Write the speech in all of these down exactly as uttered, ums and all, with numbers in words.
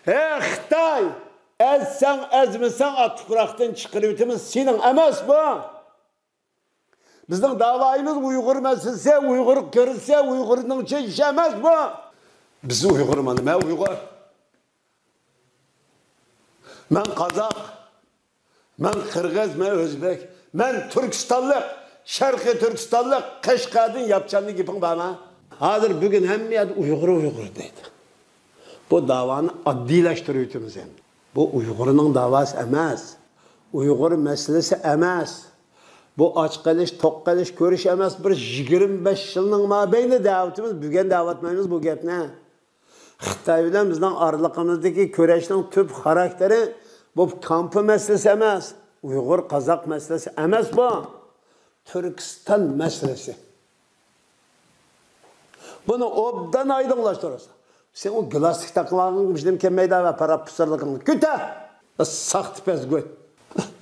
ھە، خىتاي! ئەزسەڭ، ئەزمىسەڭ، ئا، تۇپراقتىن چىقىرىۋېتىمىز، سېنىڭ ئەمەس بۇ. بىزنىڭ داۋايىمىز ئۇيغۇر مەسىلىسى، ئۇيغۇر كىرىزىسى، ئۇيغۇرنىڭ چېچىشى ئەمەس بۇ. بىز ئۇيغۇر، مانا مەن ئۇيغۇر. مەن قازاق. مەن قىرغىز، مەن ئۆزبېك، مەن تۈركىستانلىق، شەرقىي تۈركىستانلىق، قەشقەردىن ياپچاندىن گېپىڭ بارمۇ؟ ھازىر بۈگۈن ھەممە يەردە ئۇيغۇر، ئۇيغۇر دەيدۇ. بۇ داۋانى ئاددىيلاشتۇرۇۋېتىمىز ئەمدى. بۇ ئۇيغۇرنىڭ داۋاسى ئەمەس. ئۇيغۇر مەسىلىسى ئەمەس. بۇ ئاچ قېلىش، توق قېلىش، كۆرۈش ئەمەس. بىر يىگىرمە بەش يىلنىڭ مابەينىدە دەۋاتىمىز، بۈگۈن دەۋاتمايمىز بۇ گەپنى. خىتاي بىلەن بىزنىڭ ئارىلىقىمىزدىكى كۈرەشنىڭ تۈپ خاراكتېرى بۇ كامپا مەسىلىسى ئەمەس، ئۇيغۇر قازاق مەسىلىسى ئەمەس بۇ. تۈركىستان مەسىلىسى. بۇنى ئوبدان ئايدىڭلاشتۇرسا. سەن ئۇ گىلاستىك تاقىۋالغان بىزنىڭ كەلمەيدۇ ۋە پاراپ پۇسارلىقىڭنى كۆتە. ساختىپەزگوي.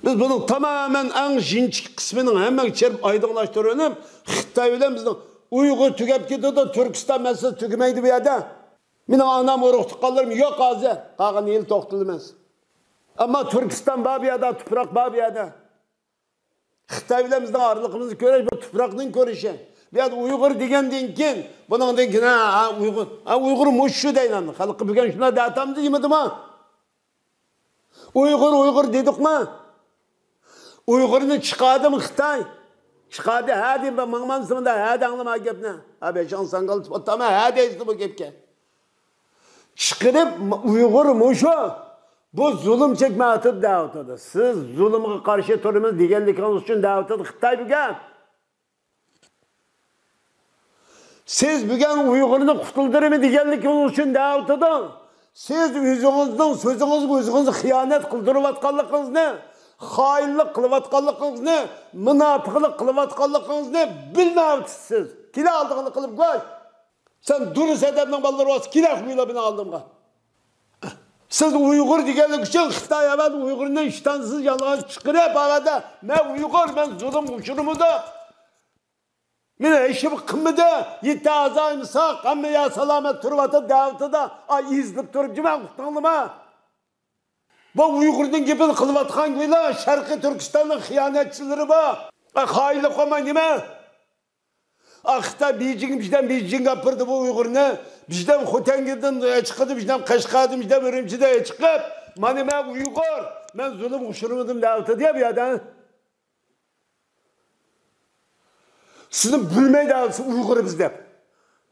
بىز بۇنىڭ تامامەن ئەڭ يىنچىك قىسمىنىڭ ھەممىگە چىرىپ ئايدىڭلاشتۇرۇۋېلىپ، خىتاي بىلەن بىزنىڭ ئۇيغۇر تۈگەپ كېتىدۇ، تۈركىستان مەسىلىسى تۈگىمەيدۇ بۇ يەردە. مېنىڭ ئانام، ئۇرۇق تۇغقانلىرىم يوق ھازىر. قالغان يىل توختىلىمىز. ئەمما تۈركىستان بار بۇ يەردە، تۇپراق بار بۇ يەردە. خىتاي بىلەن بىزنىڭ ئارىلىقىمىزدا كۆرۈش، بۇ تۇپراقنىڭ كۆرۈشى. بۇ يەردە ئۇيغۇر دېگەندىن كېيىن، بۇنىڭدىن كېيىن، ھە، ھە، ئۇيغۇر، ھە، ئۇيغۇر مۇشۇ دەيمەن. خەلققە بۈگۈن شۇنداق دەتامدۇ، دېمىدىما؟ ئۇيغۇر، ئۇيغۇر دېدۇقما؟ ئۇيغۇرنى چىقاردىمۇ خىتاي؟ چىقاردى، ھە دېمە، ماڭمامسىمۇ دا، ھە دەڭلىما گەپنى. ھە، بېشىڭ ساڭگالتىپ ئولتۇرما، ھە دەيسىز بۇ گەپكە. چىقىرىپ، ئۇيغۇر مۇشۇ، بۇ زۇلۇم چەكمەيۋاتىدۇ دەۋاتىدۇ. سىز زۇلۇمغا قارشى تۇرىمىز دېگەنلىكىڭىز ئۈچۈن دەۋاتىدۇ خىتاي بۈگۈن. سىز بۈگۈن ئۇيغۇرنى قۇتۇلدۇرىمەن دېگەنلىكىڭىز ئۈچۈن دەۋاتىدۇ. سىز ئۆزىڭىزنىڭ سۆزىڭىزگە ئۆزىڭىز خىيانەت قىلدۇرۇۋاتقانلىقىڭىزنى، خائىنلىق قىلىۋاتقانلىقىڭىزنى، مۇناپىقلىق قىلىۋاتقانلىقىڭىزنى بىلمەيۋاتىسىز. كېلە ئالدىڭلار قىلىپ قوي. سەن دۇرۇس ئەدەپنىڭ بالىلىرى بولسا، كېلە خۇيلا مېنىڭ ئالدىمغا. سىز ئۇيغۇر دېگەنلىك ئۈچۈن خىتاي ئەۋەتىپ ئۇيغۇرنى ئىشتانسىز يالغان چىقىرىپ، ئەۋەتە، مەن ئۇيغۇر، مەن زۇلۇم ئۇچرىمىدىم. مېنى ھېچكىم قىلمىدى. يەتتە ئەزايىم ساق، ھەممە يەر سالامەت تۇرۇۋاتىدۇ دەۋاتىدۇ. ئا، ئېزىلىپ تۇرۇپ جىمە ئۇقتۇڭلىما؟ بۇ ئۇيغۇرنىڭ گېپىنى قىلىۋاتقان گويلا شەرقىي تۈركىستاننىڭ خىيانەتچىلىرى بار. ئا، خائىنلىق قىلماي نېمە؟ ئا، خىتاي بېيجىڭ، بىزدىن بېيجىڭغا ئاپىرىدۇ بۇ ئۇيغۇرنى. بىزدىن خوتەنگىدىن چىقىدۇ، بىزدىن قەشقەردىن، بىزدىن ئۈرۈمچىدىن چىقىپ، مانا مەن ئۇيغۇر، مەن زۇلۇم ئۇچرىمىدىم دەۋاتىدۇ يا بۇ يەردە. سىزنى بىلمەيدۇ سىز ئۇيغۇر بىز دەپ.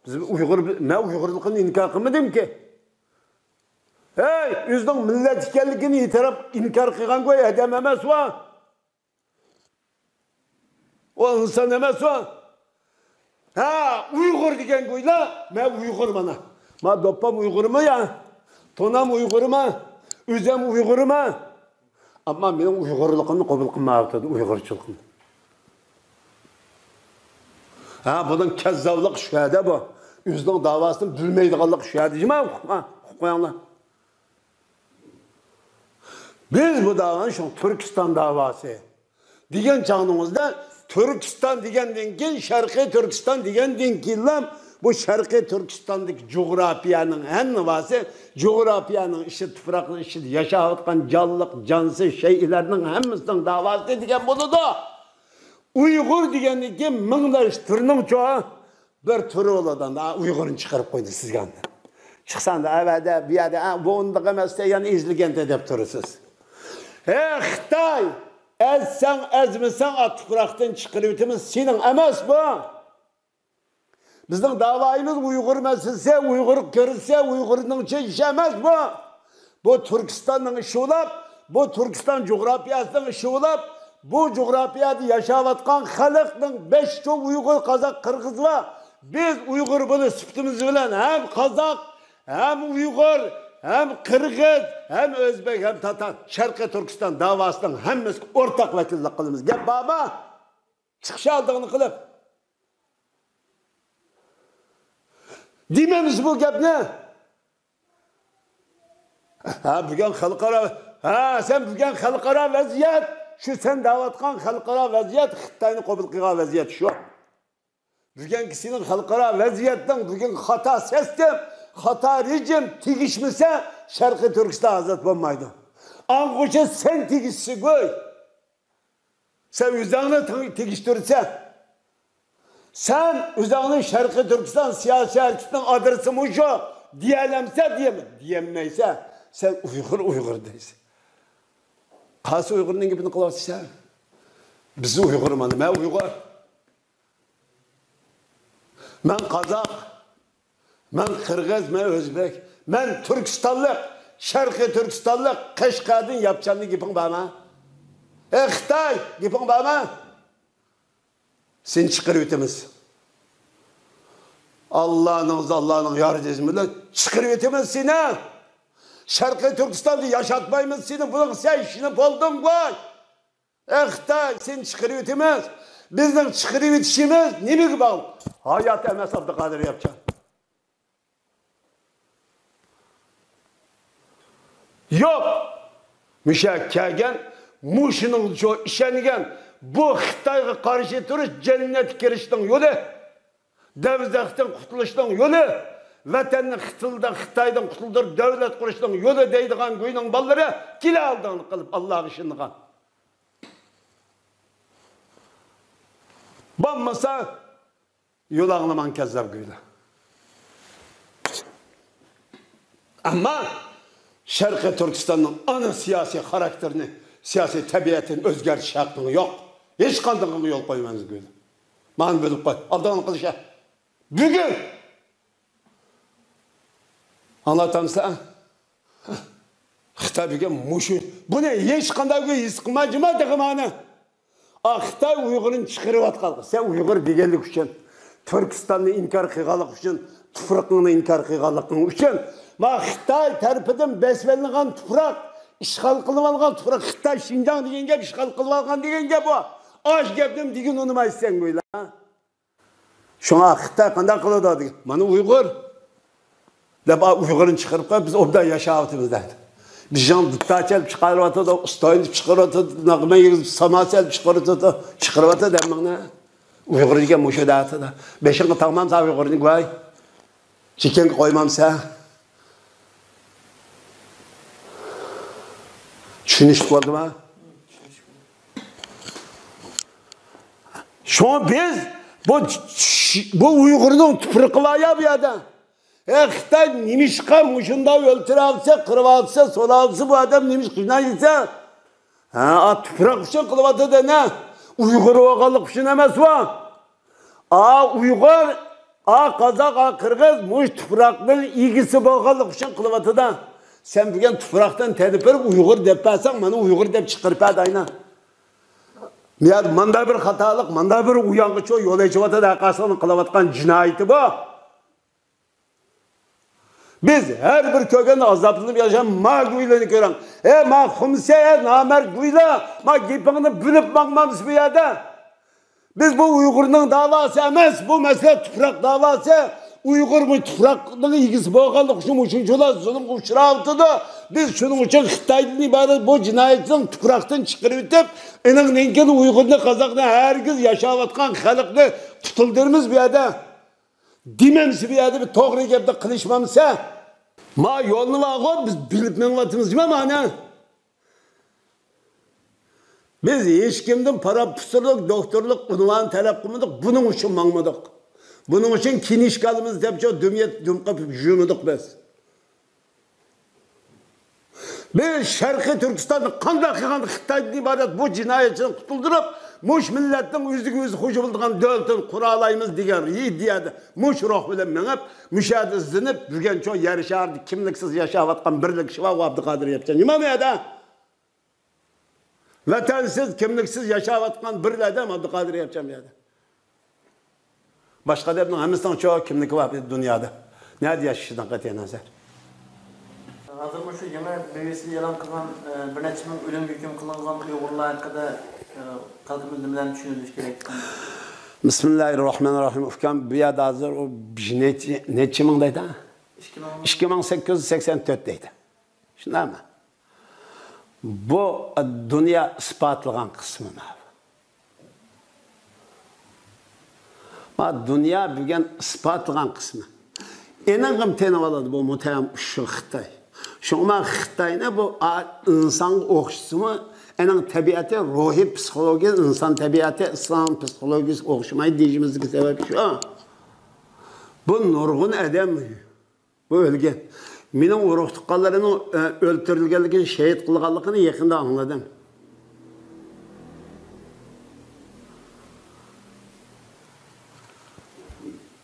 بىز ئۇيغۇر، مەن ئۇيغۇرلۇقىنى ئىنكار قىلمىدىمكى. ھەي، ئۆزىنىڭ مىللەت ئىكەنلىكىنى ئېتىراپ، ئىنكار قىلغان گوي ئادەم ئەمەس ئۇ. ئۇ ئىنسان ئەمەس ئۇ. ھە، ئۇيغۇر دېگەن گويلا، مەن ئۇيغۇر مانا. ما دوپپام ئۇيغۇرما يا؟ تونام ئۇيغۇرما؟ ئۆزەم ئۇيغۇرما؟ ئەمما مېنىڭ ئۇيغۇرلۇقۇمنى قوبۇل قىلمايۋاتىدۇ، ئۇيغۇرچىلىقنى. ھە، بۇنىڭ كەززاپلىقى شۇ يەردە بۇ. ئۆزىنىڭ داۋاسىنى بىلمەيدىغانلىقى شۇ يەردە. جىما، ھە، ئۇقۇپ قويۇڭلار. بىز بۇ داۋانى شۇ تۈركىستان داۋاسى دېگەن چاغنىڭىزدا، تۈركىستان دېگەندىن كېيىن، شەرقىي تۈركىستان دېگەندىن كېيىنلا بۇ شەرقىي تۈركىستاندىكى جۇغراپىيەنىڭ ھەممىسى، جۇغراپىيەنىڭ ئىچى، تۇپراقنىڭ ئىچىدە ياشاۋاتقان جانلىق، جانسىز شەيئىلەرنىڭ ھەممىسىنىڭ داۋاسى دېگەن بولىدۇ. ئۇيغۇر دېگەندىن كېيىن مىڭلاش تۈرنىڭچۇ بىر تۈرى بولىدۇ، ئۇيغۇرنى چىقىرىپ قويدى سىزگە ئاندىن. چىقساڭدا ئەۋەدە، بۇ يەردە، ئە، بۇ ئۇنداق ئەمەس، يەنە ئېزىلگەنتى دەپ تۇرىسىز. ھە، خىتاي! ئەزسەڭ، ئەزمىسەڭ، ئا، تۇپراقتىن چىقىرىۋېتىمىز، سېنىڭ ئەمەس بۇ. بىزنىڭ داۋايىمىز ئۇيغۇر مەسىلىسى، ئۇيغۇر كىرىزىسى، ئۇيغۇرنىڭ ئىشى ئەمەس بۇ. بۇ تۈركىستاننىڭ ئىشى بولۇپ، بۇ تۈركىستان جۇغراپىيەسىنىڭ ئىشى بولۇپ، بۇ جۇغراپىيەدە ياشاۋاتقان خەلقنىڭ بەش چوڭ ئۇيغۇر، قازاق، قىرغىز بار. بىز ئۇيغۇر بولۇش سۈپىتىمىز بىلەن ھەم قازاق، ھەم ئۇيغۇر، ھەم قىرغىز، ھەم ئۆزبېك، ھەم تاتار، شەرقىي تۈركىستان داۋاسىنىڭ ھەممىسىگە ئورتاق ۋەكىللىك قىلىمىز. گەپ بارمۇ؟ چىقىش ئالدىغىنى قىلىپ. دېمەمسىز بۇ گەپنى؟ ھە، بۈگۈن خەلقئارا، ھە، سەن بۈگۈن خەلقئارا ۋەزىيەت، شۇ سەن دەۋاتقان خەلقئارا ۋەزىيەت، خىتاينى قوبۇل قىلغان ۋەزىيەت شۇ. بۈگۈنكى سېنىڭ خەلقئارا ۋەزىيەتنىڭ بۈگۈنكى خاتا سىستېم، خاتا رېجىم تېگىشمىسە، شەرقىي تۈركىستان ئازاد بولمايدۇ. ئاڭغۇچە سەن تېگىشسىگۇي. سەن ئۆزۈڭنى تېڭ-، تېگىشتۈرسەن. سەن ئۆزۈڭنى شەرقىي تۈركىستان سىياسىي ھەرىكىتىنىڭ ئادرېسى مۇشۇ دېيەلەمسەن، دېيەم-، دېيەلمەيسەن. سەن ئۇيغۇر، ئۇيغۇر دەيسەن. قايسى ئۇيغۇرنىڭ گېپىنى قىلىۋاتىسەن؟ بىز ئۇيغۇر، مانا مەن ئۇيغۇر. مەن قازاق، مەن قىرغىز، مەن ئۆزبېك، مەن تۈركىستانلىق، شەرقىي تۈركىستانلىق، قەشقەردىن ياپچاننى گېپىڭ بارمۇ؟ ئەي خىتاي، گېپىڭ بارمۇ؟ سېنى چىقىرىۋېتىمىز. ئاللانىڭ، ئاللانىڭ ياردىمى بىلەن چىقىرىۋېتىمىز سېنى. شەرقىي تۈركىستاندا ياشاتمايمىز سېنى. بۇنىڭغا سەن ئىشىنىپ بولدۇڭغۇ. ئەي خىتاي، سېنى چىقىرىۋېتىمىز. بىزنىڭ چىقىرىۋېتىشىمىز نېمىگە باغلىق؟ ھايات ئەمەس، ئابدۇقادىر ياپچان. يوق. مۇشۇ كەلگەن، مۇشۇنىڭغا شۇ ئىشەنگەن، بۇ خىتايغا قارشى تۇرۇش جەننەتكە كىرىشنىڭ يولى. دوزاختىن قۇتۇلۇشنىڭ يولى، ۋەتەننى خىتىلدا-، خىتايدىن قۇتۇلدۇرۇپ دۆلەت قۇرۇشنىڭ يولى دەيدىغان گۇينىڭ بالىلىرى، كېلە ئالدىڭلىق قىلىپ ئاللاغا ئىشىنىدىغان. بولمىسا، يول ئاڭلىماڭ، كەززاپ گۇيلار. ئەمما شەرقىي تۈركىستاننىڭ ئانا سىياسىي خاراكتېرىنى، سىياسىي تەبىئەتىنى ئۆزگەرتىش ھەققىڭ يوق. ھېچقاندىقىڭغا يول قويمايمىز گۇيلار. مانا بىلىپ قوي. ئالدىڭلىق قىلىش. بۈگۈن ئاڭلاتامسەن؟ خىتاي بۈگۈن مۇشۇ، بۇنى ھېچقانداق ھېس قىلماي جىما تېخى مانا. ئا، خىتاي ئۇيغۇرنى چىقىرىۋاتقانلىقى، سەن ئۇيغۇر دېگەنلىك ئۈچۈن، تۈركىستاننى ئىنكار قىلغانلىق ئۈچۈن، تۇپرىقىڭنى ئىنكار قىلغانلىقىڭ ئۈچۈن، ما خىتاي تەرىپىدىن بېسىۋېلىنغان تۇپراق، ئىشغال قىلىۋالغان تۇپراق، خىتاي شىنجاڭ دېگەن گەپ، ئىشغال قىلىۋالغان دېگەن گەپ بۇ. ئاش گەپنى دېگىن ئۇنىمايسەن گويلا. شۇڭا خىتاي قانداق قىلىدۇ دېگەن، مانا ئۇيغۇر دەپ، ئا، ئۇيغۇرنى چىقىرىپ قويۇپ، بىز ئوبدان ياشاۋاتىمىز دەيدۇ. بىزنى دۇتارچە ئېلىپ چىقىرىۋاتىدۇ، ئۇستايىن دەپ چىقىرىۋاتىدۇ، ناغمە يېگۈزۈپ ساماسا ئېلىپ چىقىرىۋاتىدۇ، چىقىرىۋاتىدۇ دەممىڭنى. ئۇيغۇر دېگەن مۇشۇ دەۋاتىدۇ. بېشىڭغا تاغمامسەن ئۇيغۇرنى گۇي. چېكەڭگە قويمامسەن. چۈشىنىشلىك بولدىما؟ شۇڭا بىز بۇ، بۇ ئۇيغۇرنىڭ تۇپرىقى بار يا بۇ يەردە. ئە، خىتاي نېمىشقا مۇشۇنداق ئۆلتۈرەلىسە، قىرىۋالسا، سولاۋالسا، بۇ ئادەم نېمىشقا جىنايى دېسە؟ ھە، ئا، تۇپراق ئۈچۈن قىلىۋاتىدۇ، نە؟ ئۇيغۇر بولغانلىقى ئۈچۈن ئەمەس بۇ. ئا، ئۇيغۇر، ئا، قازاق، ئا، قىرغىز مۇشۇ تۇپراقنىڭ ئىگىسى بولغانلىقى ئۈچۈن قىلىۋاتىدۇ. سەن بۈگۈن تۇپراقتىن تېنىپ بېرىپ ئۇيغۇر دەپ بەرسەڭ، مانا ئۇيغۇر دەپ چىقىرىپ بەردى ئاينا. بۇ يەردە مانداق بىر خاتالىق، مانداق بىر ئۇيانغىچە يول ئېچىۋاتىدۇ، ھەرقايسىڭنىڭ قىلىۋاتقان جىنايىتى بۇ. بىز ھەر بىر كۆرگەندە ئازابلىنىپ ياشايمىز. ما گۇيلىنى كۆرۈڭ. ئە، ما خۇمسە، ئە، نامەرد گۇيلا، ما گېپىڭنى بۆلۈپ ماڭمامسىز بۇ يەردە. بىز بۇ ئۇيغۇرنىڭ داۋاسى ئەمەس، بۇ مەسىلە تۇپراق داۋاسى. ئۇيغۇر بۇ تۇپراقنىڭ ئىگىسى بولغانلىقى ئۈچۈن مۇشۇنچىلا زۇلۇمغا ئۇچراۋاتىدۇ. بىز شۇنىڭ ئۈچۈن خىتايدىن ئىبارەت بۇ جىنايەتچىنى تۇپراقتىن چىقىرىۋېتىپ، ئېنىڭدىن كېيىن ئۇيغۇرنى، قازاقنى، ھەرگىز ياشاۋاتقان خەلقنى قۇتۇلدۇرىمىز بۇ يەردە. دېمەمسە بۇ يەردە بىر توغرا گەپنى قىلىشمامسە؟ ما يولنى بارغۇ، بىز بىلىپ مېڭىۋاتىمىز جىما مانا. بىز ھېچكىمدىن پاراپسىرلىق، دوكتورلۇق ئۇنۋانى تەلەپ قىلمىدۇق، بۇنىڭ ئۈچۈن ماڭمىدۇق. بۇنىڭ ئۈچۈن كىنىشكا ئالىمىز دەپ شۇ دۈم يەپ، دۈم قېپىپ يۈرمىدۇق بىز. بىز شەرقىي تۈركىستاندا قانداق قىلغان خىتايدىن ئىبارەت بۇ جىنايەتچىنى قۇتۇلدۇرۇپ، مۇشۇ مىللەتنىڭ ئۆزىگە ئۆزى خوجا بولىدىغان دۆلىتىنى قۇرالايمىز دېگەن ئىدىيەدە، مۇشۇ روھ بىلەن مېڭىپ، مۇشۇ يەردە ئىزدىنىپ يۈرگەن شۇ يەر شارىدا كىملىكسىز ياشاۋاتقان بىرلا كىشى بار، ئۇ ئابدۇقادىر ياپچان ئىمام يەردە. ۋەتەنسىز، كىملىكسىز ياشاۋاتقان بىرلا ئادەم ئابدۇقادىر ياپچان يەردە. باشقا ئادەمنىڭ ھەممىسىنىڭ چوڭ كىملىكى بار دۇنيادا. نەدە ياشىشىدىن قەتئىينەزەر. ھازىر مۇشۇ يېڭى بى بى سى ئېلان قىلغان، ئە، بىر نەچچە مىڭ ئۆلۈمگە ھۆكۈم قىلىنغان ئۇيغۇرلار ھەققىدە، ئە، خەلقىمىز نېمىلەرنى چۈشىنىۋېلىشى كېرەك؟ بىسمىللاھىررەھمانىررەھىم. ئۇكام، بۇ يەردە ھازىر ئۇ نەچچە، نەچچە مىڭ دەيدۇ؟ ئىككى مىڭ. ئىككى مىڭ سەككىز يۈز سەكسەن تۆت دەيدۇ. شۇنداقمۇ؟ بۇ دۇنيا ئىسپاتلىغان قىسمى ماۋۇ. ما دۇنيا بۈگۈن ئىسپاتلىغان قىسمى. ئېنىقىم تېنىۋالىدۇ بۇ مۇتەم ئۇششۇق خىتاي. شۇڭا مەن خىتاينى بۇ ئا-، ئىنسانغا ئوخشىسىمۇ، ئېنىڭ تەبىئەتى، روھىي پسىخولوگىيە، ئىنسان تەبىئەتى، ئىنسان پسىخولوگىيىسى ئوخشىمايدۇ دېيىشىمىزدىكى سەۋەب شۇ. بۇ نۇرغۇن ئادەم بۇ ئۆلگەن. مېنىڭ ئۇرۇق-تۇغقانلىرىمنىڭ، ئۆ-، ئۆلتۈرۈلگەنلىكىنى، شېھىت قىلغانلىقىنى يېقىندا ئاڭلىدىم.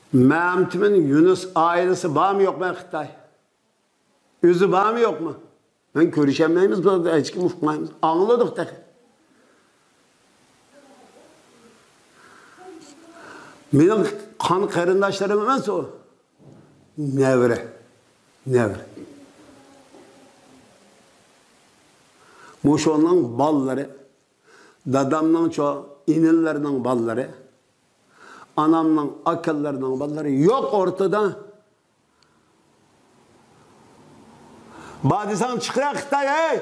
مەمتىمىن يۇنۇس ئائىلىسى بارمۇ يوقمۇ خىتاي؟ ئۆزى بارمۇ يوقمۇ؟ مەن كۆرۈشەلمەيمىز، بۇ ھېچكىم ئۇقمايمىز. ئاڭلىدۇق تېخى. مېنىڭ قان قېرىنداشلىرىم ئەمەس ئۇ. نەۋرە. نەۋرە. مۇشۇنىڭ بالىلىرى، دادامنىڭ چو-، ئىنىلىرىنىڭ بالىلىرى، ئانامنىڭ ئاكىلىرىنىڭ بالىلىرى يوق ئورتىدا. بار دېسەڭ چىقىرە خىتاي، ھەي!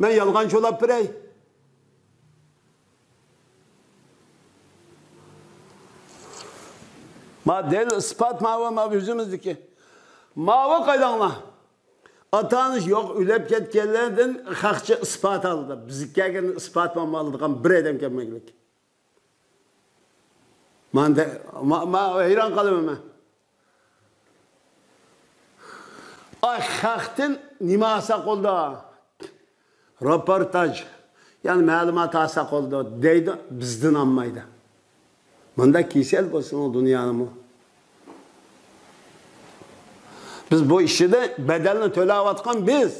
مەن يالغانچى ئۇلاپ بېرەي. ما دەل ئىسپات ماۋۇ، ماۋۇ يۈزىمىزدىكى. ماۋۇ قايداڭلار؟ ئاتا-ئانىسى يوق، ئۆلۈپ كەتكەنلەردىن خەقچە ئىسپات ئالدى. بىزگە كەلگەن ئىسپات ئالىدىغان بىر ئادەم كەلمەيدىكەن. مانا، ما، ما ھەيران قالىمەن مەن. ئاي، خەقتىن نېمە ئالساق بولىدۇ؟ روپورتاژ، يەنى مەلۇمات ئالساق بولىدۇ دەيدۇ، بىزدىن ئالمايدۇ. مۇنداق كېسەل بولسىمۇ دۇنيانىمۇ. بىز بۇ ئىشىدا بەدەلنى تۆلەۋاتقان بىز.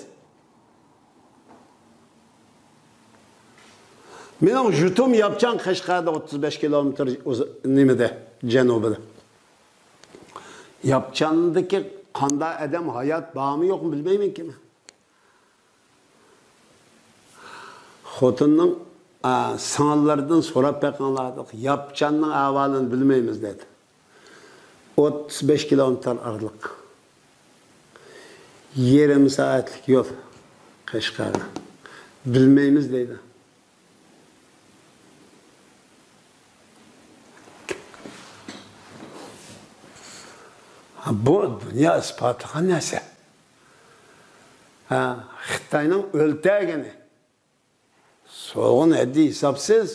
مېنىڭ يۇرتۇم ياپچان، قەشقەردە ئوتتۇز بەش كىلومېتىر ئۇز-، نېمىدە، جەنۇبىدا. ياپچاندىكى قاندا ئادەم ھايات بارمۇ يوقمۇ بىلمەيمەنكى مەن. خوتۇننىڭ، ئا، سىڭىللىرىدىن سوراپ بېقىڭلار، ياپچاننىڭ ئەھۋالىنى بىلمەيمىز دېدى. ئوتتۇز بەش كىلومېتىر ئارىلىق. يېرىم سائەتلىك يول قەشقەرگە. بىلمەيمىز دەيدۇ. ھە، بۇ دۇنيا ئىسپاتلىغان نەرسە. ھە، خىتاينىڭ ئۆلتەرگىنى. سوغۇن ھەددى ھېسابسىز.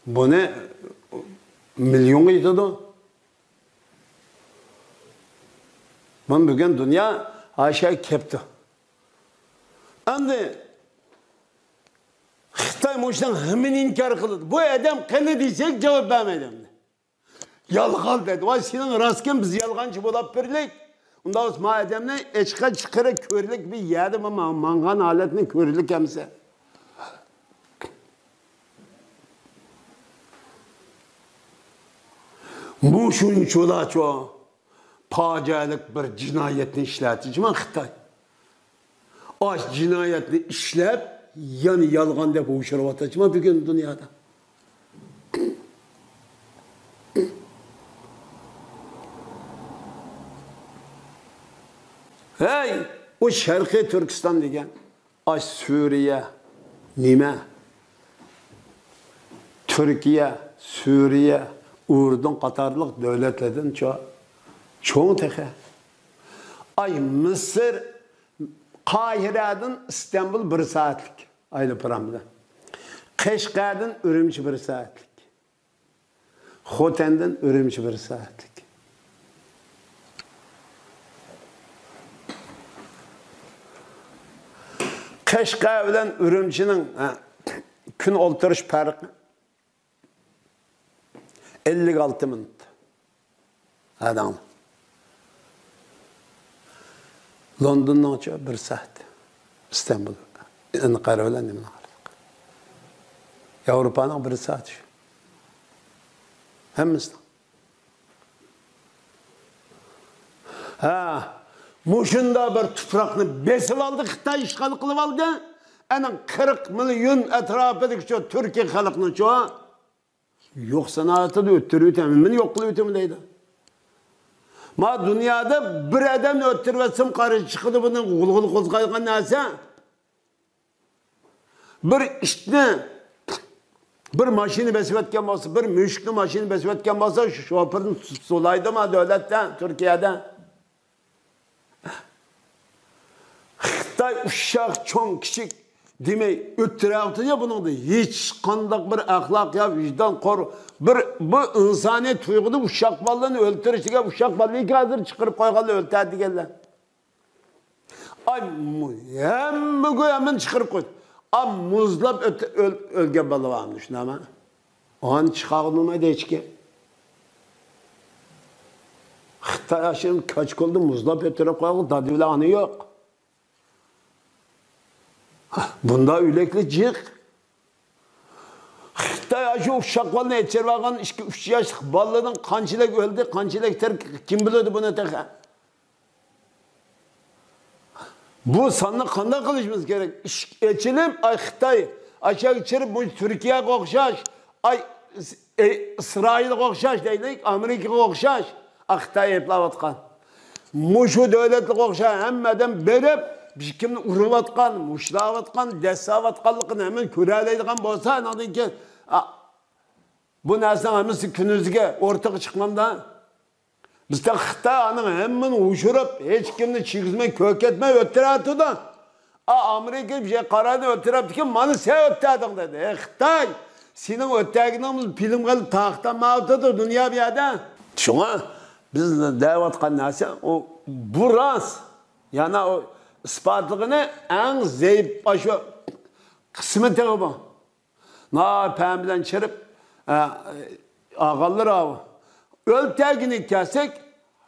بۇنى مىليونغا يېتىدۇ. مانا بۈگۈن دۇنيا ھاشا كەپتۇ. ئەمدى خىتاي مۇشۇنىڭ ھەممىنى ئىنكار قىلىدۇ. بۇ ئادەم قېنى دېسەك جاۋاب بەرمەيدۇ ئەمدى. يالغان دەيدۇ. ۋاي، سېنىڭ راستكەن، بىز يالغانچى بولاپ بېرىلىك. ئۇنداق بولسا ما ئادەمنى ئېچىققا چىقىرىپ كۆرلۈك بىر يەردە ما-، ما-، ماڭغان ھالەتنى كۆرلۈك ئەمسە. مۇشۇنچىلاچۇ پاجىئەلىك بىر جىنايەتنى ئىشلەتتىچۇ خىتاي. ئاش جىنايەتنى ئىشلەپ، يەنە يالغان دەپ ھوشۇرۇۋاتىچۇ بۈگۈن دۇنيادا. ھەي، ئۇ شەرقىي تۈركىستان دېگەن. ئاش سۈرىيە، نېمە؟ تۈركىيە، سۈرىيە، ئۇردۇن قاتارلىق دۆلەتلەردىن چو-، چوڭ تېخى. ئاي مىسىر، قاھىرەدىن ئىستانبۇل بىر سائەتلىك ئايروپىلان بىلەن. قەشقەردىن ئۈرۈمچى بىر سائەتلىك. خوتەندىن ئۈرۈمچى بىر سائەتلىك. قەشقەر بىلەن ئۈرۈمچىنىڭ، ھە، كۈن ئولتۇرۇش پەرقى ئەللىك ئالتە مىنۇت. ھەدەڭ. لوندوننىڭچە بىر سائەت. ئىستانبۇل، ئەنقەرە بىلەن نېمىنىڭ ئارىلىقى. ياۋروپانىڭ بىر سائەت شۇ. ھەممىسىنىڭ. ھە، مۇشۇنداق بىر تۇپراقنى بېسىۋالدى خىتاي، ئىشغال قىلىۋالدى. ئەنە قىرىق مىليون ئەتراپىدىكى شۇ تۈركىي خەلقنى شۇ يوق سانائەتتە ئۆتتۈرۈۋېتىمەن، مېنى يوق قىلىۋېتىمەن دەيدۇ. ما دۇنيادا بىر ئادەمنى ئۆتتۈرۈۋەتسەم قارشى چىقىدۇ، بۇنى غۇلغۇلا قوزغايدىغان نەرسە. بىر ئىتنى بىر ماشىنا بېسىۋەتكەن بولسا، بىر مۈشۈكنى ماشىنا بېسىۋەتكەن بولسا، شۇ شوپۇرنى سولايدىما دۆلەتتە، تۈركىيەدە؟ خىتاي ئۇششاق، چوڭ، كىچىك دېمەي ئۆتتۈرەۋاتىدۇ بۇنىڭدا. ھېچقانداق بىر ئەخلاق يا ۋىجدان، قور، بىر، بۇ ئىنسانىي تۇيغۇدا ئۇششاق بالىلارنى ئۆلتۈرۈش دېگەن، ئۇششاق بالىنى ھازىر چىقىرىپ قويغانلار ئۆلتۈرە دېگەنلەر. ئاي، مۇ-، ھەممىگە ھەممىنى چىقىرىپ قويدى. ئا، مۇزلاپ ئۆت-، ئۆل-، ئۆلگەن بالا بارمىدى، شۇنداقمۇ؟ ئانى چىقارغىلى بولمايدۇ ھېچكىم. خىتاي ئاشۇ كاچكولدا مۇزلاپ ئۆتتۈرۈپ قويغان دادا بىلەن ئانا يوق. بۇنداق ئۆلەكلەر جىق. خىتاي ئاشۇ ئۇششاق بالىنى ئېچىرىپ ئالغان ئىككى، ئۈچ ياشلىق بالىلىرىنىڭ قانچىلىك ئۆلدى، قانچىلىك تىرىك، كىم بىلىدۇ بۇنى تېخى؟ بۇ ساننى قانداق قىلىشىمىز كېرەك؟ ئىشىك ئېچىلىپ، ئاي خىتاي، ئاشۇ چىرىپ، بۇ تۈركىيەگە ئوخشاش، ئاي ئىس-، ئى-، ئىسرائىلغا ئوخشاش دەيلى، ئامېرىكىغا ئوخشاش، ئا خىتاي ئەيىبلەۋاتقان. مۇشۇ دۆلەتلەرگە ئوخشاش ھەممە ئادەم بېرىپ، بىر كىمنى ئۇرۇۋاتقان، مۇشتلاۋاتقان، دەسسەۋاتقانلىقىنى ھەممە كۆرەلەيدىغان بولسا، ئاندىن كېيىن، ئا، بۇ نەرسىنىڭ ھەممىسى كۈندۈزگە ئورتىغا چىقمامدا؟ بىز تېخى خىتاي ئانىڭ ھەممىنى ئۇچۇرۇپ، ھېچكىمنى چىگىزمەي، كۆركەتمەي ئۆتتۈرەتتى. ئا، ئامېرىكا بىر قارارنى ئۆتتۈرەپتىكەن، مانا سەن ئۆتتۈردۈڭ دېدى. ئەي خىتاي، سېنىڭ ئۆتتۈرگىنىڭ بىز فىلىمغا تارقىتالمايۋاتىدۇ دۇنيا بۇ يەردە. شۇڭا بىز دەۋاتقان نەرسە ئۇ، بۇ راست. يەنە ئۇ ئىسپاتلىغىنى ئەڭ زەئىپ ئاشۇ قىسمى تېخى بۇ. ناھايىتى پەم بىلەن چىرىپ، ئە، ئالغانلىرى ئاۋۇ. ئۆلتۈرگىنى كەلسەك،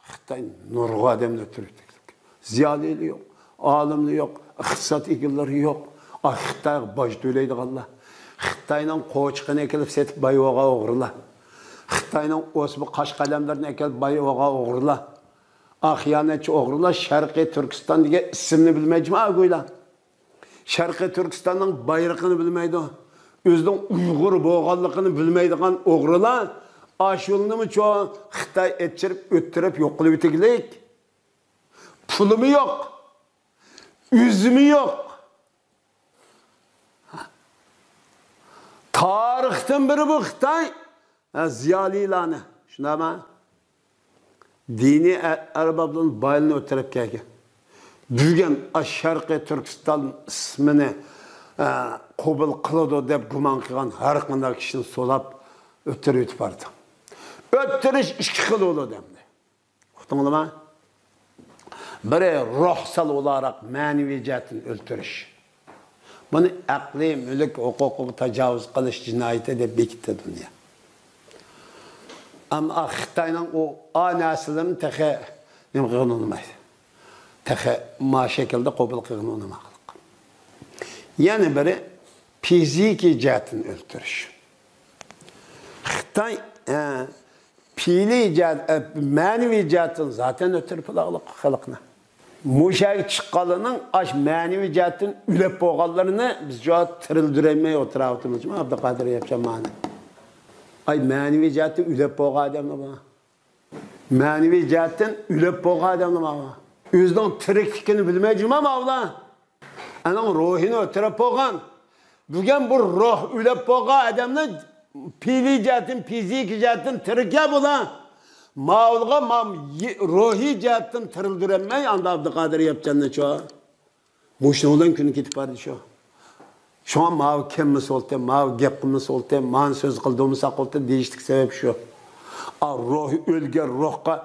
خىتاي نۇرغۇن ئادەمنى ئۆلتۈرۈپ، زىيالىيلار يوق، ئالىملار يوق، ئىقتىساد ئىگىلىرى يوق. ئا، خىتايغا باج تۆلەيدىغانلار. خىتاينىڭ قوچىقىنى ئەكېلىپ سېتىپ باي بولغان ئوغرىلار. خىتاينىڭ ئوسما قاش قەلەملىرىنى ئەكېلىپ باي بولغان ئوغرىلار. ئا، خىيانەتچى ئوغرىلار شەرقىي تۈركىستان دېگەن ئىسىمنى بىلمەي جىما ئاگويلار. شەرقىي تۈركىستاننىڭ بايرىقىنى بىلمەيدۇ. ئۆزىنىڭ ئۇيغۇر بولغانلىقىنى بىلمەيدىغان ئوغرىلار ئاشۇلىنىمۇ چوڭ خىتاي ئەتچىرىپ، ئۆتتۈرۈپ، يوق قىلىۋېتىگلىك. پۇلىمۇ يوق. ئۆزىمۇ يوق. تارىختىن بېرى بۇ خىتاي ھە، زىيالىيلارنى، شۇنداقمۇ؟ دىنىي ئە-، ئەربابلارنى، بايلارنى ئۆلتۈرۈپ كەلگەن. بۈگۈن ئاشۇ شەرقىي تۈركىستان ئىسمىنى، ئە، قوبۇل قىلىدۇ دەپ گۇمان قىلغان ھەر قانداق كىشىنى سولاپ ئۆلتۈرۈۋېتىپ بارىدۇ. ئۆلتۈرۈش ئىككى خىل بولىدۇ ئەمدى. ئۇقتۇڭلارمۇ؟ بىرى روھسال ئولاراق مەنىۋى جەھەتتىن ئۆلتۈرۈش. بۇنى ئەقلىي مۈلۈك ھوقۇقىغا تاجاۋۇز قىلىش جىنايىتى دەپ بېكىتتى دۇنيا. ئەمما خىتاينىڭ ئۇ ئا نەرسىلىرىنى تېخى نېمە قىلغىنى ئۇنىمايدۇ. تېخى ما شەكىلدە قوبۇل قىلغىنى ئۇنىمايدۇ. يەنە بىرى فىزىكىي جەھەتتىن ئۆلتۈرۈش. خىتاي، ئە، پېئىلىي جەھەت، ئە، مەنىۋى جەھەتتىن زاتەن ئۆتتۈرۈپ بولغانلىق خەلقنى. مۇشەگە چىققانلارنىڭ ئاش مەنىۋى جەھەتتىن ئۆلۈپ بولغانلىرىنى بىز شۇ تىرىلدۈرەلمەي ئولتۇراۋاتىمىز، ئابدۇقادىر ياپچان مانا. ئاي، مەنىۋى جەھەتتىن ئۆلۈپ بولغان ئادەملەر بار. مەنىۋى جەھەتتىن ئۆلۈپ بولغان ئادەملەر بار. ئۆزىنىڭ تىرىكلىكىنى بىلمەي جۇما ماۋۇلار. ئەنىڭ روھىنى ئۆلتۈرۈپ بولغان. بۈگۈن بۇ روھ ئۆلۈپ بولغان ئادەمنى پېئىلىي جەھەتتىن، فىزىكىي جەھەتتىن تىرىككەن بۇلار. ماۋۇلغا مام-، يې-، روھىي جەھەتتىن تىرىلدۈرەلمەي، ئاندا ئابدۇقادىر ياپچاننى شۇ. مۇشۇنىڭ بىلەن كۈنى كېتىپ باردى شۇ. شۇڭا ماۋۇ كەممىسە بولتى، ماۋۇ گەپ قىلمىسا بولتى، مانا سۆز قىلدۇرمىساق بولتى دېيىشلىك سەۋەب شۇ. ئا، روھ ئۆلگەن روھقا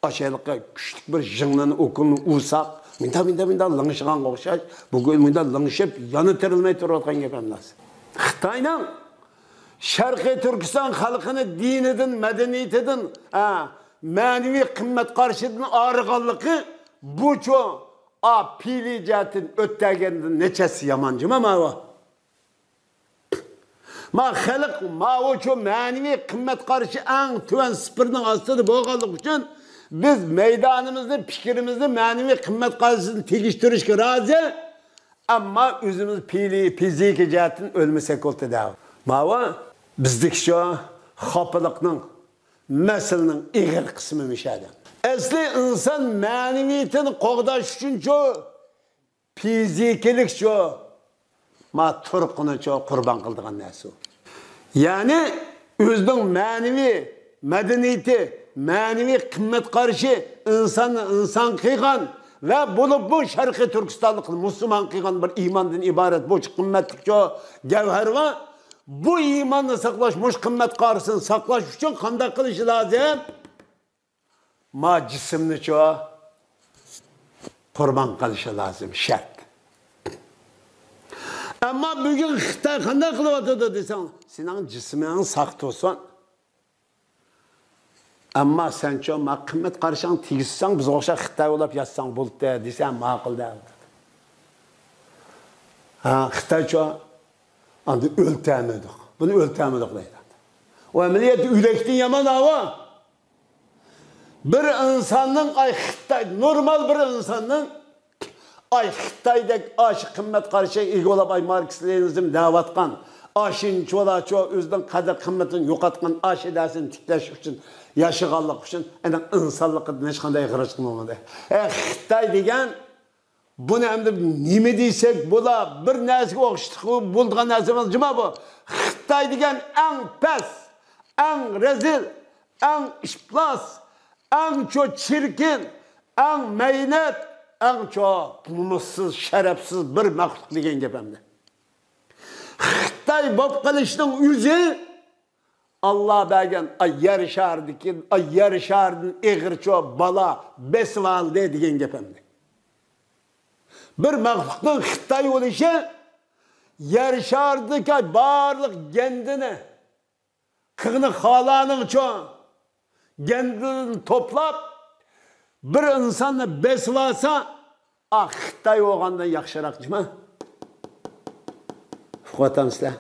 ئاشۇ ھېلىقى كۈچلۈك بىر ژىڭنىنى، ئوكۇلنى ئۇرساق، مىندا، مىندا، مىندا لىڭشىغانغا ئوخشاش، بۈگۈن مىندا لىڭشىپ، يەنە تىرىلمەي تۇرۇۋاتقان گەپ ئەمەس. خىتاينىڭ شەرقىي تۈركىستان خەلقىنى دىنىدىن، مەدەنىيىتىدىن، ھە، مەنىۋى قىممەت قارىشىدىن ئايرىغانلىقى بۇچۇ، ئا، پېئىلىي جەھەتتىن ئۆتتەرگەندىن نەچچىسى يامان جۇما ماۋۇ. ما خەلق ماۋۇچۇ مەنىۋى قىممەت قارىشى ئەڭ تۆۋەن سىپىرنىڭ ئاستىدا بولغانلىقى ئۈچۈن، بىز مەيدانىمىزنى، پىكرىمىزنى مەنىۋى قىممەت قارىشىدىن تېگىشتۈرۈشكە رازى، ئەمما ئۆزىمىز پېئىلىي، فىزىكىي جەھەتتىن ئۆلمىسەك بولدى دەۋ. ماۋۇ بىزدىكى شۇ خاپىلىقنىڭ، مەسىلىنىڭ ئېغىر قىسمى مۇشۇ ئادەم. ئەسلى ئىنسان مەنىۋىيىتىنى قوغداش ئۈچۈنچۇ، فىزىكىلىك شۇ، ما تۇرقىنى شۇ قۇربان قىلىدىغان نەرسە ئۇ. يەنى ئۆزىنىڭ مەنىۋى مەدەنىيىتى، مەنىۋى قىممەت قارىشى، ئىنساننى ئىنسان قىلغان ۋە بولۇپمۇ شەرقىي تۈركىستانلىقنى مۇسۇلمان قىلغان بىر ئىماندىن ئىبارەت بۇ قىممەتلىك شۇ گەۋھەر بار. بۇ ئىماننى ساقلاش، مۇشۇ قىممەت قارىشىنى ساقلاش ئۈچۈن قانداق قىلىشى لازىم؟ ما جىسىمنىچۇ قۇربان قىلىشى لازىم، شەرت. ئەمما بۈگۈن خىتاي قانداق قىلىۋاتىدۇ دېسەڭ، سېنىڭ جىسمىڭ ساق تۇرسۇن. ئەمما سەنچۇ ما قىممەت قارىشىڭ تېگىشسەڭ، بىزگە ئوخشاپ خىتاي بولاپ ياتساڭ بولدى دېسە، ماقۇل دەۋاتىدۇ. ھە، خىتايچۇ ئاندىن ئۆلتەمىدۇق. بۇنى ئۆلتەمىدۇق دەيدۇ. ئۇ ئەمەلىيەتتە ئۆلەكتىن يامان ئاۋۇ. بىر ئىنساننىڭ، ئاي، خىتاي، نورمال بىر ئىنساننىڭ، ئاي، خىتايدەك ئاشۇ قىممەت قارىشىغا ئىگە بولۇپ، ئاي، ماركسىز لېنىنىزم دەۋاتقان، ئاشۇنچىۋالاچۇ ئۆزىنىڭ قەدىر قىممىتىنى يوقاتقان ئاشۇ نەرسىنى تىكلەش ئۈچۈن، ياشىغانلىق ئۈچۈن، ئەنە ئىنسانلىقىدىن ھېچقانداق غېرىز قىلمىغان. ئە، خىتاي دېگەن بۇنى ئەمدى نېمە دېسەك بولا؟ بىر نەرسىگە ئوخشىتىپ بولىدىغان نەرسە ئەمەس جۇما بۇ. خىتاي دېگەن ئەڭ پەس، ئەڭ رەزىل، ئەڭ ئىپلاس، ئەڭ چو چىركىن، ئەڭ مەينەت، ئەڭ چو نومۇسسىز، شەرەپسىز بىر مەخلۇق دېگەن گەپ ئەمدى. خىتاي بولۇپ قېلىشنىڭ ئۆزى ئاللا بەرگەن، ئاي، يەر شارىدىكى، ئاي، يەر شارىدىن ئېغىرچۇ بالا بېسىۋالدى دېگەن گەپ ئەمدى. بىر مەخلۇقنىڭ خىتاي بولۇشى يەر شارىدىكى بارلىق گەندىنى، قىغنى خالانىڭچۇ گەندىنى توپلاپ، بىر ئىنساننى بېسىۋالسا، ئا، خىتاي بولغاندىن ياخشىراق جۇما. ئۇقۇۋاتامسىلەر؟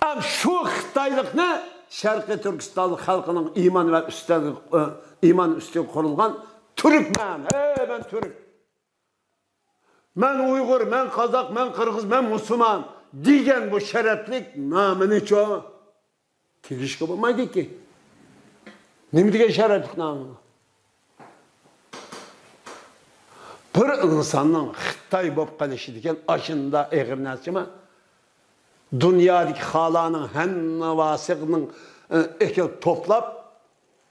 ئەم شۇ خىتايلىقنى شەرقىي تۈركىستان خەلقىنىڭ ئىمان ۋە ئۈستەل، ئىمان ئۈستىگە قۇرۇلغان تۈركمەن، ھەي، مەن تۈرك، مەن ئۇيغۇر، مەن قازاق، مەن قىرغىز، مەن مۇسۇلمان دېگەن بۇ شەرەپلىك نامىنىچۇ تېگىشكە بولمايدىكى. نېمە دېگەن شەرەپلىك نامى؟ بىر ئىنساننىڭ خىتاي بولۇپ قېلىشى دېگەن ئاشۇنداق ئېغىر نەرسىما؟ دۇنيادىكى خالانىڭ ھەممىۋاسىنىڭ، ئە، ئەكىل توپلاپ،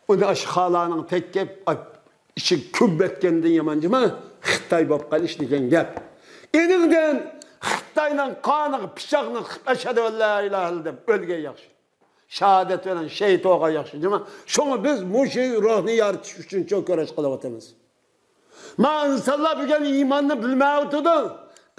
ئۇنى ئاشۇ خالانىڭ تەگكەپ، ئىچىگە كۆمۈۋەتكەندىن يامان جۇما، خىتاي بولۇپ قېلىش دېگەن گەپ. ئېنىڭدىن خىتاينىڭ قانىغا پىچاقنى تىقىپ، ئەشھەدۇ ئەللا ئىلاھە ئىللا دەپ ئۆلگەن ياخشى. شاھادەت بىلەن شېھىت بولغان ياخشى جۇما. شۇڭا بىز مۇشۇ روھنى يارىتىش ئۈچۈن چوڭ كۈرەش قىلىۋاتىمىز. ما ئىنسانلار بۈگۈن ئىماننى بىلمەيۋاتىدۇ،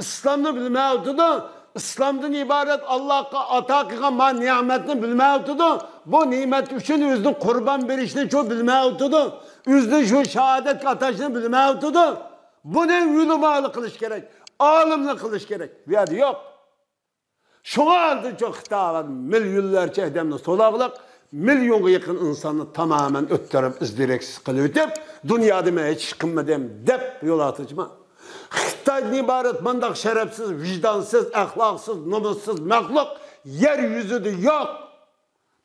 ئىسلامنى بىلمەيۋاتىدۇ، ئىسلامدىن ئىبارەت ئاللاھقا ئاتا قىلغان ما نېمەتنى بىلمەيۋاتىدۇ. بۇ نېمەت ئۈچۈن ئۆزىنى قۇربان بېرىشنى چۇ بىلمەيۋاتىدۇ، ئۆزىنى شۇ شاھادەتكە ئاتاشنى بىلمەيۋاتىدۇ. بۇنى ئۆلىمالار قىلىش كېرەك، ئالىملار قىلىش كېرەك. بۇ يەردە يوق. شۇڭا ئاندىن چوڭ خىتاي مىليونلارچە ئادەمنى سولاقلىق، مىليونغا يېقىن ئىنساننى تامامەن ئۆتتۈرۈپ، ئىز دېرەكسىز قىلىۋېتىپ، دۇنيادا مەن ھېچ ئىش قىلمىدىم دەپ يول ئاتىچىما. خىتايدىن ئىبارەت مانداق شەرەپسىز، ۋىجدانسىز، ئەخلاقسىز، نومۇسسىز مەخلۇق يەر يۈزىدە يوق.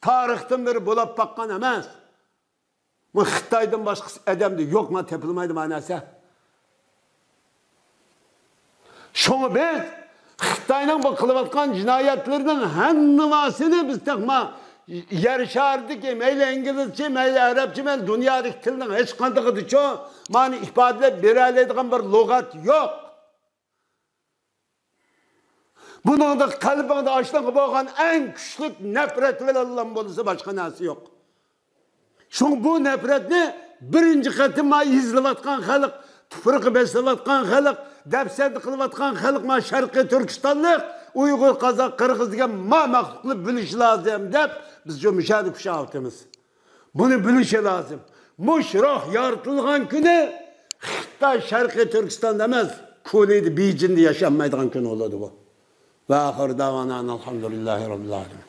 تارىختىن بېرى بولاپ باققان ئەمەس. بۇ خىتايدىن باشقىسى ئادەمدە يوق، مانا تېپىلمايدۇ مانا نەرسە. شۇڭا بىز خىتاينىڭ بۇ قىلىۋاتقان جىنايەتلىرىنىڭ ھەممىسىنى بىز تېخىمۇ يەر شارىدىكى مەيلى ئىنگلىزچە، مەيلى ئەرەبچە، مەيلى دۇنيادىكى تىلنىڭ ھېچقاندىقىدىچۇ مانا ئىپادىلەپ بېرەلەيدىغان بىر لۇغەت يوق. بۇنىڭدا قەلبىڭدە ئاشۇنىڭغا بولغان ئەڭ كۈچلۈك نەپرەت بىلەنلا بولسا باشقا نەرسە يوق. شۇڭا بۇ نەپرەتنى بىرىنچى قېتىم ما يېزىلىۋاتقان خەلق، تۇپرىقى بېسىلىۋاتقان خەلق، دەپسەندە قىلىۋاتقان خەلق، ما شەرقىي تۈركىستانلىق، ئۇيغۇر، قازاق، قىرغىز دېگەن ما مەخلۇقلار بىلىشى لازىم دەپ بىز شۇ مۇشۇ يەردە كۈچ ئاۋۇتىمىز. بۇنى بىلىشى لازىم. مۇشۇ روھ يارىتىلغان كۈنى خىتاي شەرقىي تۈركىستاندا ئەمەس، كونىدا، بېيجىڭدا ياشانمايدىغان كۈن بولىدۇ بۇ. ۋە ئاخىر داۋانا ئەلھەمدۇلىللاھى رەببىل ئالەمىن.